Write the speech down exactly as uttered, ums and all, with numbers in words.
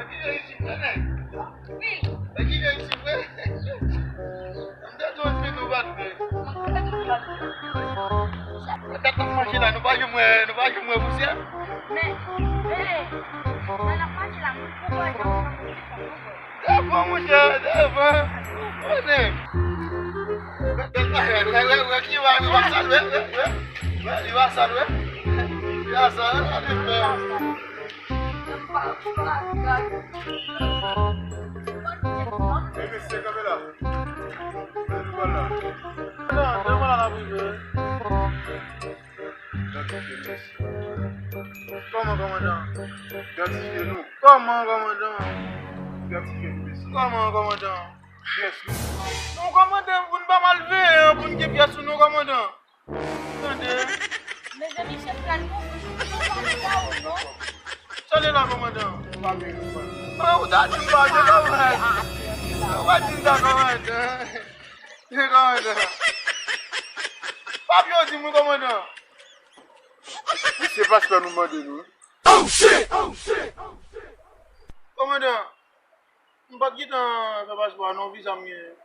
Ki gen isit vre, nèg? Wi. E ki gen isit vre? M te di w fin nou pa t vre. Mwen te di w pa t vre. Sa tèt ap mache la, nou pa janm wè, nou pa janm wè pousyè. Men, men, lè n ap mache la, mwen poko wè jan pou mwen. Devan, monchè, devan. Konnen. Bèl bagay, wè, wè, wè, ki va, li va sal, wè, wè, wè. Wè, li va sal, wè. Li va sal, wè, li fè. E mesye, kanpe la. Kanpe la. Non, devan la, la prive. Idantifye nou, mesye. Kòman, kòmandan? Idantifye nou. Kòman, kòmandan? Idantifye nou, mesye. Kòman, kòmandan? Pyès nou. Non, kòmandan, pou n pa mal veye, pou n gen pyès nou, non, kòmandan. Tande. Mezanmi, chèf la, nou, nou pa nan kay ou, non. Tande la, kòmandan. Pa veye nou, kòmandan. An, ou ta di m pa veye, kòmandan. Ou pa di m sa, kòmandan. Kòmandan. Papye w di m wi, kòmandan. Wi, se paspò nou mande nou. Kòmandan, m pa t gentan fè paspò a non, viza m genyen.